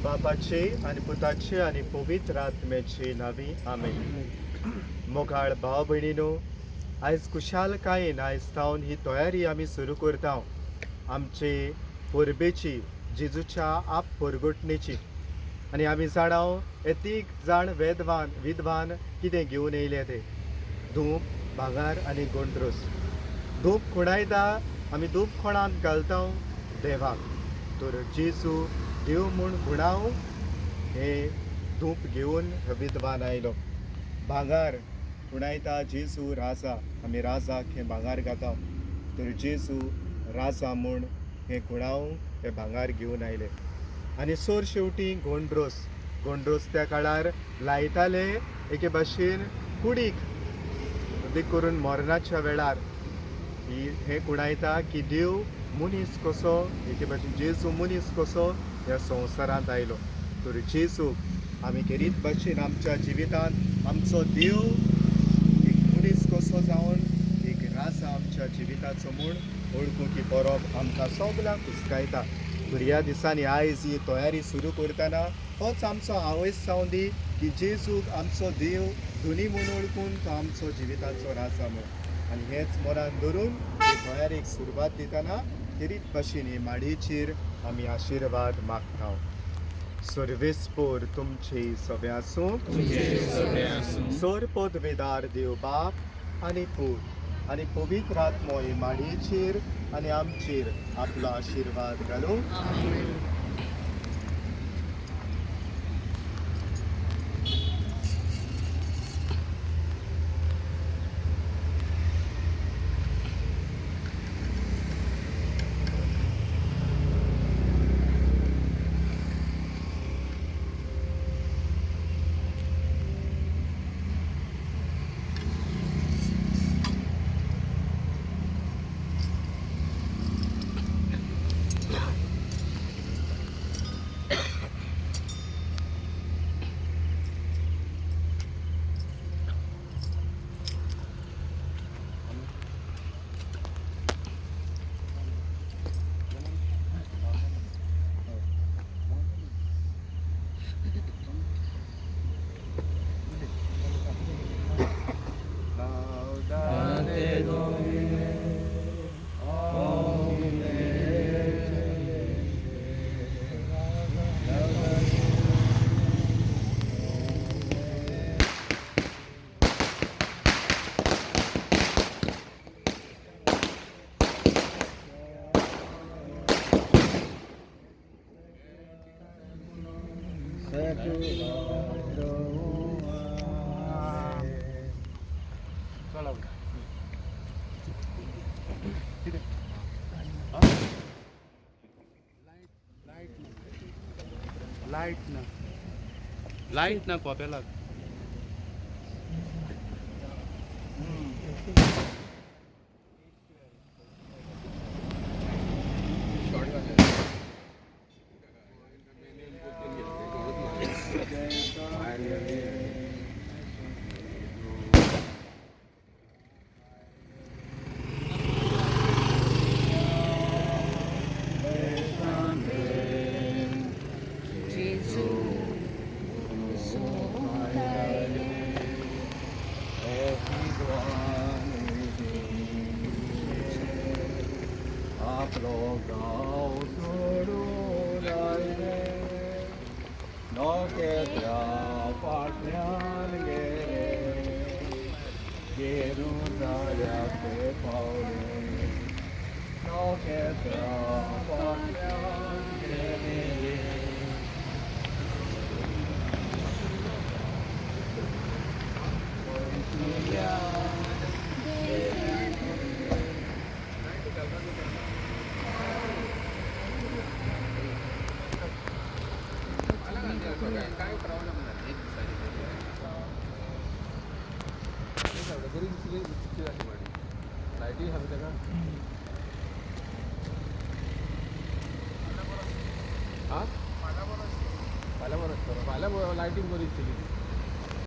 बापाचे आनी पुताचे आनी पवित्र आत्म्याचे नांवी आमेन. मोगाळ भाव भयणीनो, आयज खुशालकायेन आयज सावन ही तयारी आमी सुरू करता आमचे परबेची, जेजूच्या आप परगटणेची. आनी आमी जाणाव हे तीग जाण वेदवान विद्वान कितें घेवन येयले ते धूप, भांगर आनी गोंड्रोस. धूप खुणायता आमी, धूप कोणाक घालता? देवाक. तर जेजू देव म्हूण खुणाव हे धूप घेवन विद्वान आयलो. भांगर खुणायता जेजू राजा, आमी राजाक हें भांगर घाता, तर जेजू राजा म्हूण हें खुणाव हे भांगर घेवन आयले. आनी सोर शेवटी गोंड्रोस, गोंड्रोस त्या काळार लायताले एके भाशेन कुडीक, करून मरणाच्या वेळार हें खुणायता की देव मनीस कसो, एके भाशेन जेजू मनीस कसो ह्या संवसारांत आयलो. तर जेजूक आमी खेरीत भाशेन आमच्या जिवितांत आमचो देव एक मनीस कसो जावन एक राजा आमच्या जिविताचो म्हूण वळखूंक ही परब आमकां सगल्यांक हुस्कायता. तर ह्या दिसांनी आयज ही तयारी सुरू करतना होच आमचो हावेस जावं दी की जेजूक आमचो देव धनी म्हूण वळखून तो आमचो जिविताचो राजा म्हूण. आनी हेच मनान धरून ही तयारेक सुरवात दितना खेरीत भाशेन हे माडयेचेर आमी आशिर्वाद मागता. सर्वेस्पोर तुमचे सगळे आसूं. सर पदवेदार देव बाप आनी पूत आनी पवित्र आत्मो हे माडयेचेर आनी आमचेर आपलो आशिर्वाद घालूं. लायट ना, लायट ना कोपेलाक. आपलो गांव सोडून आयले, नोकेत्रा फाटल्यान गेले, जेरुजाल्याक ते पावले, नोकेत्रा फाटल्यान गेले. काय प्रॉब्लेम ना एक दिसांनी बरी दिसली गाडी लायटी आहा ताका. हां फाल्यां बरो, फाल्यां बरो, फाल्यां लायटींग बरी दिसतली.